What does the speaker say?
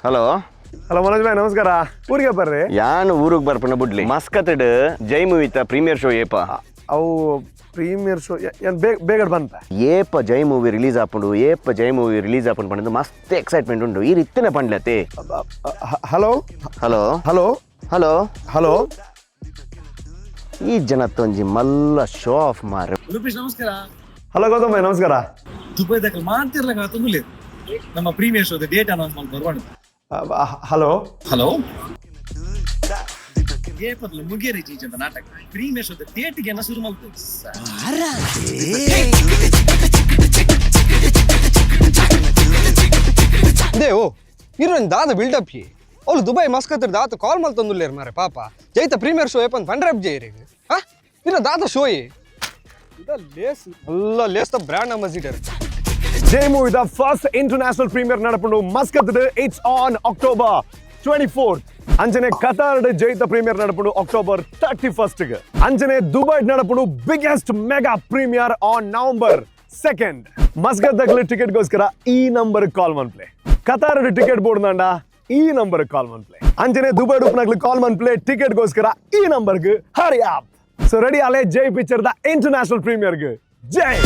Hello. Hello Manoj Bhai, ನಮಸ್ಕಾರ. ಊರಿಗೆ ಬರ್ರಿ. ಯಾನ್ ಊರಿಗೆ ಬರ್ಪಣ ಬುಡ್ಲಿ. ಮಸ್ಕತ್ಡ್ ಜೈ ಮೂವಿತ ಪ್ರೀಮಿಯರ್ ಶೋ ಏಪ? ಅವು ಪ್ರೀಮಿಯರ್ ಶೋ ಏನ್ ಬೇಗ ಬೇಗ ಬಂತ. ಏಪ ಜೈ ಮೂವಿ ರಿಲೀಸ್ ಆಪುಂಡು, ಏಪ ಜೈ ಮೂವಿ ರಿಲೀಸ್ ಆಪುಂಡು ಪಂಡದು ಮಸ್ತ್ ಎಕ್ಸೈಟ್ಮೆಂಟ್ ಉಂಡು. ಈ ಇತ್ತನೆ ಪಂಡ್ಲತೆ. Hello. Hello. Hello. Hello. Hello. ಈ ಜನತ್ತೊಂಜಿ ಮಲ್ಲ ಶೋ ಆಫ್ ಮಾರ್. ರೂಪೇಶ್, ನಮಸ್ಕಾರ. ಹಲೋ ಗೌತಮ್ ಭಾಯ್, ನಮಸ್ಕಾರ. ದುಬೈದಾಗ ಮಾತಿರ್ಲಕ ತುಂಬಲಿ ನಮ್ಮ ಪ್ರೀಮಿಯರ್ ಶೋ ಡೇಟ್ ಅನೌನ್ಸ್ ಮಾಡಿ ಬರ್ವಾಣ. ಹಲೋ. ಹಲೋ, ಏಪದ್ಲ ಮುಗಿಯರಿ ಚೀಚ್ ಅಂತ ನಾಟಕ. ಪ್ರೀಮಿಯರ್ ಶೋ ಡೇಟ್ಗೆ ಎಲ್ಲ ಶುರು ಮಾಡ್ತೇವೆ. They ಓ ಇರೋನ್ ದಾದ ಬಿಲ್ಡಪ್ ಹಿ ಅವ್ಳು ದುಬೈ ಮಸ್ಕತ್ ದಾತ ಕಾಲ್ ಮಲ್ತೊಂದುಲ್ಲೇರ್ ಮಾರೆ ಪಾಪ. ಜೈತ ಪ್ರೀಮಿಯರ್ ಶೋ ಏಪನ್ ಪಂಡ್ರಪ್ ಜೈರಿಗೆ. ಹಾ, ಇರ ದಾದ ಶೋ ಇದ ಲೇಸ್ ಅಲ್ಲ, ಲೇಸ್ the brand ambassador. Jai movie the first international premier ನಡಪುಂಡು Muscat. It's on October 24. ಅಂಚನೆ ಕತಾರ್ ಜೈತ ಪ್ರೀಮಿಯರ್ ನಡಪುಂಡು ಅಕ್ಟೋಬರ್ 31. ಅಂಚನೆ ದುಬೈ ನಡಪುಂಡು biggest mega premiere on November 2. Muscat ದಕ್ಲು ಟಿಕೆಟ್ಗೋಸ್ಕರ ಈ ನಂಬರ್ ಕಾಲ್ ಮನ್ಪ್ಲೆ. ಕತಾರ್ ಟಿಕೆಟ್ ಬೋರ್ಡ್ ನಾಂಡ ಈ ನಂಬರ್ ಕಾಲ್ ಮನ್ಪ್ಲೆ. ಅಂಚನೆ ದುಬೈ ಉಪ್ಪುನಕ್ಲು ಕಾಲ್ ಮನ್ಪ್ಲೆ ಟಿಕೆಟ್ಗೋಸ್ಕರ ಈ ನಂಬರ್ಗೆ. Hurry up. ಸೊ ready Aale Jai picture the international ಪ್ರೀಮಿಯರ್ಗೆ. Jai.